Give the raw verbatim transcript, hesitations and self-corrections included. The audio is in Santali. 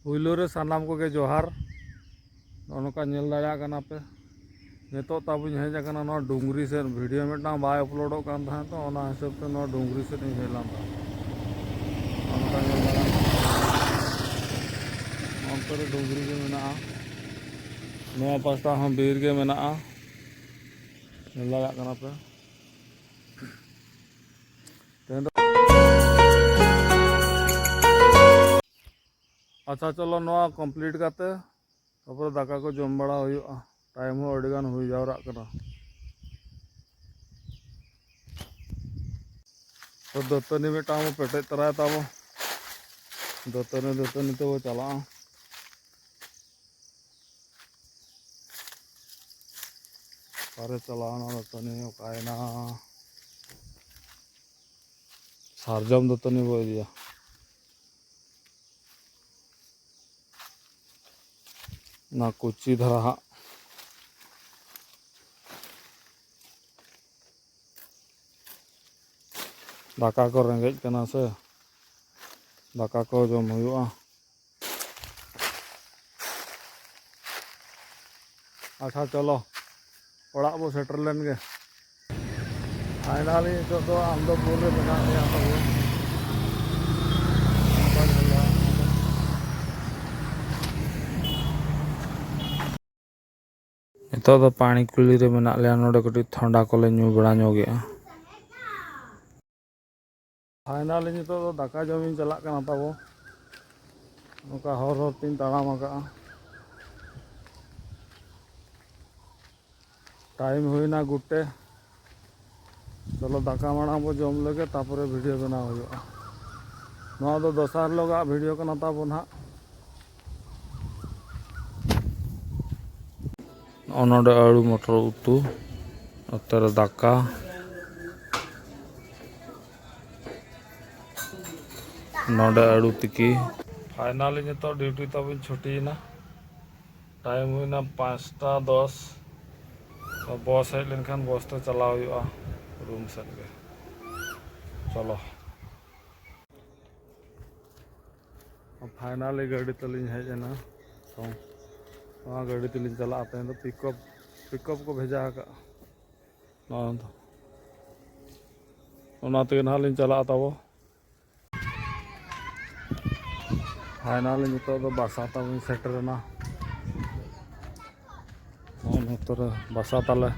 ᱯᱩᱭᱞᱩ ᱨᱮ ᱥᱟᱱᱟᱢ ᱠᱚᱜᱮ ᱡᱚᱦᱟᱨ᱾ ᱱᱚᱜᱼᱚ ᱱᱚᱝᱠᱟ ᱧᱮᱞ ᱫᱟᱲᱮᱭᱟᱜ ᱠᱟᱱᱟ ᱯᱮ, ᱱᱤᱛᱚᱜ ᱛᱟᱵᱚᱧ ᱦᱮᱡ ᱟᱠᱟᱱᱟ ᱱᱚᱣᱟ ᱰᱩᱝᱜᱨᱤ ᱥᱮᱫ᱾ ᱵᱷᱤᱰᱤᱭᱳ ᱢᱤᱫᱴᱟᱝ ᱵᱟᱭ ᱟᱯᱞᱳᱰᱚᱜ ᱠᱟᱱ ᱛᱟᱦᱮᱸᱫ, ᱛᱚ ᱚᱱᱟ ᱦᱤᱥᱟᱹᱵ ᱛᱮ ᱱᱚᱣᱟ ᱰᱩᱝᱜᱨᱤ ᱥᱮᱫ ᱤᱧ ᱦᱮᱡ ᱞᱮᱱ ᱛᱟᱦᱮᱸᱫ᱾ ᱱᱚᱜᱼᱚ ᱱᱚᱝᱠᱟ ᱧᱮᱞ ᱫᱟᱲᱮᱭᱟᱜ ᱠᱟᱱᱟ, ᱚᱱᱛᱮ ᱨᱮ ᱰᱩᱝᱜᱨᱤ ᱜᱮ ᱢᱮᱱᱟᱜᱼᱟ, ᱱᱚᱣᱟ ᱯᱟᱥᱴᱟ ᱦᱚᱸ ᱵᱤᱨ ᱜᱮ ᱢᱮᱱᱟᱜᱼᱟ, ᱧᱮᱞ ᱫᱟᱲᱮᱭᱟᱜ ᱠᱟᱱᱟ ᱯᱮ᱾ ᱛᱮᱦᱮᱧ ᱫᱚ ᱟᱪᱪᱷᱟ, ᱪᱚᱞᱚ ᱱᱚᱣᱟ ᱠᱚᱢᱯᱞᱤᱴ ᱠᱟᱛᱮ ᱛᱟᱯᱚᱨᱮ ᱫᱟᱠᱟ ᱠᱚ ᱡᱚᱢ ᱵᱟᱲᱟ ᱦᱩᱭᱩᱜᱼᱟ᱾ ᱴᱟᱭᱤᱢ ᱦᱚᱸ ᱟᱹᱰᱤ ᱜᱟᱱ ᱦᱩᱭ ᱡᱟᱣᱨᱟᱜ ᱠᱟᱱᱟ᱾ ᱛᱚ ᱫᱟᱹᱛᱟᱹᱱᱤ ᱢᱤᱫᱴᱟᱝ ᱵᱚ ᱯᱮᱴᱮᱡ ᱛᱚᱨᱟᱭ ᱛᱟᱵᱚ᱾ ᱫᱟᱹᱛᱟᱹᱱᱤ, ᱫᱟᱹᱛᱟᱹᱱᱤ ᱛᱮᱵᱚ ᱪᱟᱞᱟᱜᱼᱟ᱾ ᱚᱠᱟᱨᱮ ᱪᱟᱞᱟᱣᱱᱟ ᱫᱟᱹᱛᱟᱹᱱᱤ? ᱚᱠᱟᱭᱮᱱᱟ? ᱥᱟᱨᱡᱚᱢ ᱫᱟᱹᱛᱟᱹᱱᱤ ᱵᱚ ᱤᱫᱤᱭᱟ᱾ ᱚᱱᱟ ᱠᱩᱪᱤ ᱫᱷᱟᱨᱟ ᱦᱟᱸᱜ᱾ ᱫᱟᱠᱟ ᱠᱚ ᱨᱮᱸᱜᱮᱡ ᱠᱟᱱᱟ ᱥᱮ, ᱫᱟᱠᱟ ᱠᱚ ᱡᱚᱢ ᱦᱩᱭᱩᱜᱼᱟ᱾ ᱟᱪᱪᱷᱟ, ᱪᱚᱞᱚ, ᱚᱲᱟᱜ ᱵᱚ ᱥᱮᱴᱮᱨ ᱞᱮᱱ ᱜᱮ᱾ ᱯᱷᱟᱭᱱᱟᱞᱤ ᱱᱤᱛᱚᱜ ᱫᱚ ᱟᱢᱫᱚᱯᱩᱨ ᱨᱮ ᱢᱮᱱᱟᱜ ᱞᱮᱭᱟ ᱛᱟᱵᱚ᱾ ᱱᱤᱛᱚᱜ ᱫᱚ ᱯᱟᱹᱱᱤ ᱠᱩᱞᱦᱤ ᱨᱮ ᱢᱮᱱᱟᱜ ᱞᱮᱭᱟ, ᱱᱚᱰᱮ ᱠᱟᱹᱴᱤᱡ ᱛᱷᱚᱱᱰᱟ ᱠᱚᱞᱮ ᱧᱩ ᱵᱟᱲᱟ ᱧᱚᱜᱮᱜᱼᱟ᱾ ᱯᱷᱟᱭᱱᱟᱞᱤ ᱱᱤᱛᱚᱜ ᱫᱚ ᱫᱟᱠᱟ ᱡᱚᱢᱤᱧ ᱪᱟᱞᱟᱜ ᱠᱟᱱᱟ ᱛᱟᱵᱚ᱾ ᱱᱚᱝᱠᱟ ᱦᱚᱨ ᱦᱚᱨ ᱛᱤᱧ ᱛᱟᱲᱟᱢ ᱟᱠᱟᱜᱼᱟ᱾ ᱴᱟᱭᱤᱢ ᱦᱩᱭᱱᱟ ᱜᱩᱴᱮ᱾ ᱪᱚᱞᱚ ᱫᱟᱠᱟ ᱢᱟᱲᱟᱝ ᱵᱚ ᱡᱚᱢ ᱞᱮᱜᱮ, ᱛᱟᱯᱚᱨᱮ ᱵᱷᱤᱰᱤᱭᱳ ᱵᱮᱱᱟᱣ ᱦᱩᱭᱩᱜᱼᱟ᱾ ᱱᱚᱣᱟ ᱫᱚ ᱫᱚᱥᱟᱨ ᱦᱤᱞᱳᱜᱟᱜ ᱵᱷᱤᱰᱤᱭᱳ ᱠᱟᱱᱟ ᱛᱟᱵᱚ ᱱᱟᱦᱟᱜ᱾ ᱱᱚᱜᱼᱚ ᱱᱚᱰᱮ ᱟᱹᱲᱩ ᱢᱚᱴᱚᱨ ᱩᱛᱩ, ᱱᱚᱛᱮ ᱨᱮ ᱫᱟᱠᱟ, ᱱᱚᱰᱮ ᱟᱹᱲᱩ ᱛᱤᱠᱤ᱾ ᱯᱷᱟᱭᱱᱟᱞᱤ ᱱᱤᱛᱚᱜ ᱰᱤᱭᱩᱴᱤ ᱛᱟᱵᱚᱱ ᱪᱷᱩᱴᱤᱭᱮᱱᱟ᱾ ᱴᱟᱭᱤᱢ ᱦᱩᱭᱱᱟ ᱯᱟᱸᱪᱴᱟ ᱫᱚᱥ᱾ ᱛᱚ ᱵᱚᱥ ᱦᱮᱡ ᱞᱮᱱᱠᱷᱟᱱ ᱵᱚᱥ ᱛᱮ ᱪᱟᱞᱟᱣ ᱦᱩᱭᱩᱜᱼᱟ ᱨᱩᱢ ᱥᱮᱫ ᱜᱮ᱾ ᱪᱚᱞᱚ᱾ ᱯᱷᱟᱭᱱᱟᱞᱤ ᱜᱟᱹᱰᱤ ᱛᱮᱞᱤᱧ ᱦᱮᱡ ᱮᱱᱟ᱾ ᱛᱚ, ᱱᱚᱣᱟ ᱜᱟᱹᱰᱤ ᱛᱮᱞᱤᱧ ᱪᱟᱞᱟᱜᱼᱟ᱾ ᱛᱮᱦᱮᱧ ᱫᱚ ᱯᱤᱠᱚᱯ, ᱯᱤᱠᱚᱯ ᱠᱚ ᱵᱷᱮᱡᱟ ᱟᱠᱟᱫᱼᱟ᱾ ᱱᱚᱣᱟ ᱫᱚ, ᱚᱱᱟ ᱛᱮᱜᱮ ᱱᱟᱦᱟᱜ ᱞᱤᱧ ᱪᱟᱞᱟᱜᱼᱟ ᱛᱟᱵᱚ᱾ ᱯᱷᱟᱭᱱᱟᱞᱤ ᱱᱤᱛᱚᱜ ᱫᱚ ᱵᱟᱥᱟ ᱛᱟᱵᱚᱱ ᱥᱮᱴᱮᱨ ᱮᱱᱟ᱾ ᱱᱚᱜᱼᱚ ᱱᱚᱛᱮ ᱨᱮ ᱵᱟᱥᱟ ᱛᱟᱞᱮ᱾